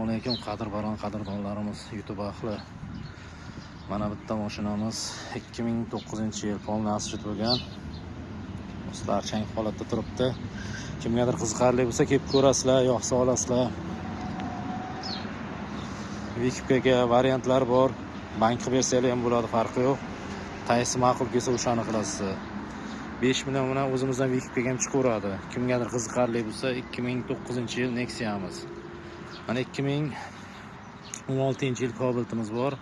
Assalomu alaykum qadrbaron qadrdonlarimiz, YouTube ahli. Mana bitta mashinamiz 2009-yil polni asfalt bo'lgan. Do'stlar, chang holatda turibdi. Kimgadir qiziqarli bo'lsa kelib ko'rasizlar, yoqsa olasizlar. Vikipga variantlar bor. Bank qilib bersanglar ham bo'ladi, farqi yo'q. Qaysi ma'qul kelsa o'shani qilasizlar. 5 million bilan o'zimizdan Vikipga ham chiqaveradi. Kimgadir qiziqarli bo'lsa 2009-yil Nexia'miz. Mana 2016-yil Cobalt'imiz bor.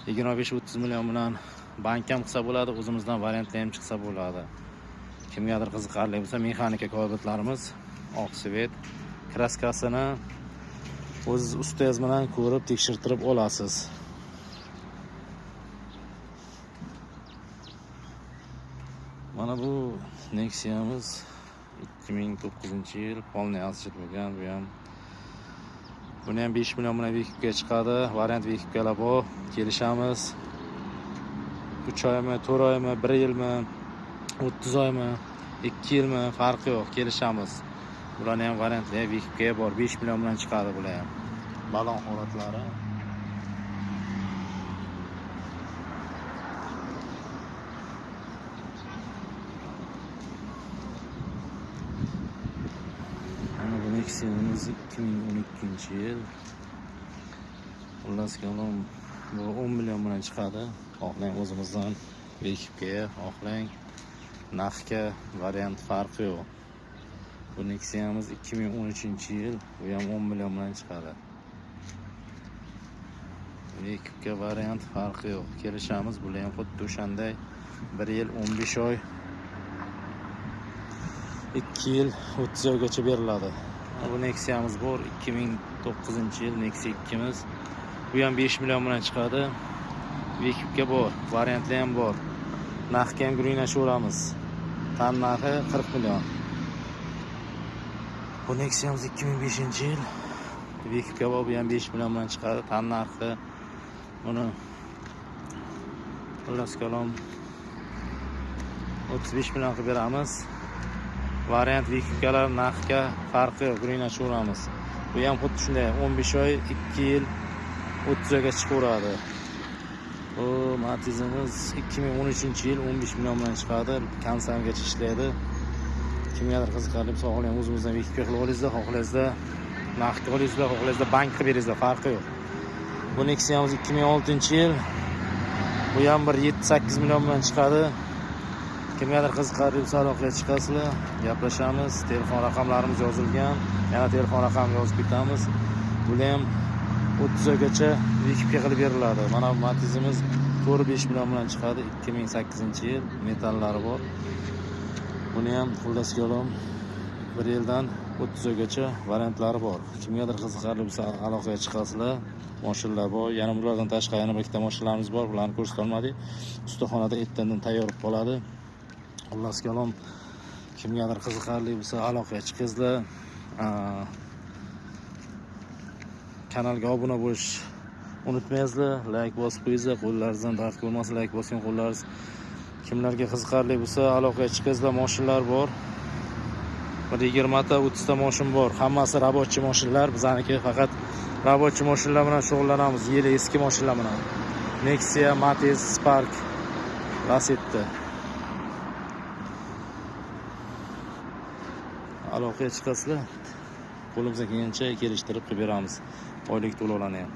25-30 million bilan bank ham qilsa bo'ladi, o'zimizdan variantlar ham chiqsa bo'ladi. Kimgadir qiziqarli bo'lsa mexanika Cobalt'larimiz oq svet, kraskasini o'z ustangiz bilan ko'rib tekshirtirib olasiz. Mana bu Nexia'miz 2009-yil polni asfalt bo'lgan, bu ham. Buni ham 5 million bilan Vikipga chiqadi. Variant Vikipgalar bor. Kelishamiz. 3 oymi, 4 oymi, 1 yilmi, 30 oymi, 2 yilmi farqi yo'q, kelishamiz. Bularni ham variantlar Vikipga bor. 5 million bilan chiqadi bular ham. Balon holatlari. Mana bu Nexia'miz 2012-yil. Xullas kalom bu 10 million bilan chiqadi. Xohlang o'zimizdan Vikipga, xohlang narxga, variant farqi yo'q. Bu Nexia'miz 2013-yil, bu ham 10 million bilan chiqadi. Vikipga variant farqi yo'q. Kelishamiz, bular ham xuddi o'shanday 1 yil 15 oy, 2 yil 30 oygacha beriladi. Bu Nexia'miz bor, 2009-yil Nexia 2'miz. Bu ham 5 million bilan chiqadi. Vikipga bor, variantlar ham bor. Narxga ham gurunglashaveramiz. Tan narxi 40 million. Bu Nexia'miz 2005-yil. Vikipga bor, bu ham 5 million bilan chiqadi. Tan narxi buni xullas kalom 35 million qilib beramiz. Variant Vikipgalar narxga farqi yo'q, gurunglashaveramiz. Bu ham xuddi shunday 15 oy, 2 yil 30 oyga chiqaveradi. Bu Matizimiz 2013-yil 15 million bilan chiqadi. Konsangacha ishlaydi. Kimgadir qiziqarli bo'lsa, xohlang o'zimizdan Vikipga qilib olasizlar, xohlasizlar narxga olasizlar, xohlasizlar bank qilib beringizlar, farqi yo'q. Bu Nexia'miz 2006-yil. Bu ham bir 7-8 million bilan chiqadi. Kimgadir qiziqarli bo'lsa aloqaga chiqasizlar, gaplashamiz. Telefon raqamlarimiz yozilgan. Yana telefon raqamini yozib ketamiz. Bular ham 30 oygacha Vikipga qilib beriladi. Mana bu Matizimiz 4-5 million bilan chiqadi. 2008-yil metallari bor. Buni ham xullas kalom 1 yildan 30 oygacha variantlari bor. Kimgadir qiziqarli bo'lsa aloqaga chiqasizlar. Mashinalar bor. Yana bulardan tashqari yana bir ikkita mashinalarimiz bor. Bularni ko'rsata olmadik. Ustaxonada ertandan tayyor bo'lib qoladi. Xullas kalom kimgadir qiziqarli bo'lsa aloqaga chiqingizlar. Kanalga obuna bo'lish unutmaysizlar, like bosib qo'yingizlar, qo'llaringizdan dard ko'rmasin, like bosgan qo'llaringiz. Kimlarga qiziqarli bo'lsa aloqaga chiqingizlar, mashinalar bor. Bir 20 ta 30 ta mashina bor. Hammasi rabochi mashinalar, bizaniki faqat rabochi mashinalar bilan shug'ullanamiz, yili eski mashinalar bilan. Nexia, Matiz, Spark, Lacetti. Aloqaga chiqasizlar, qo'limizdan kelgancha kelishtirib qilib beramiz. Oylik to'lovlarni ham.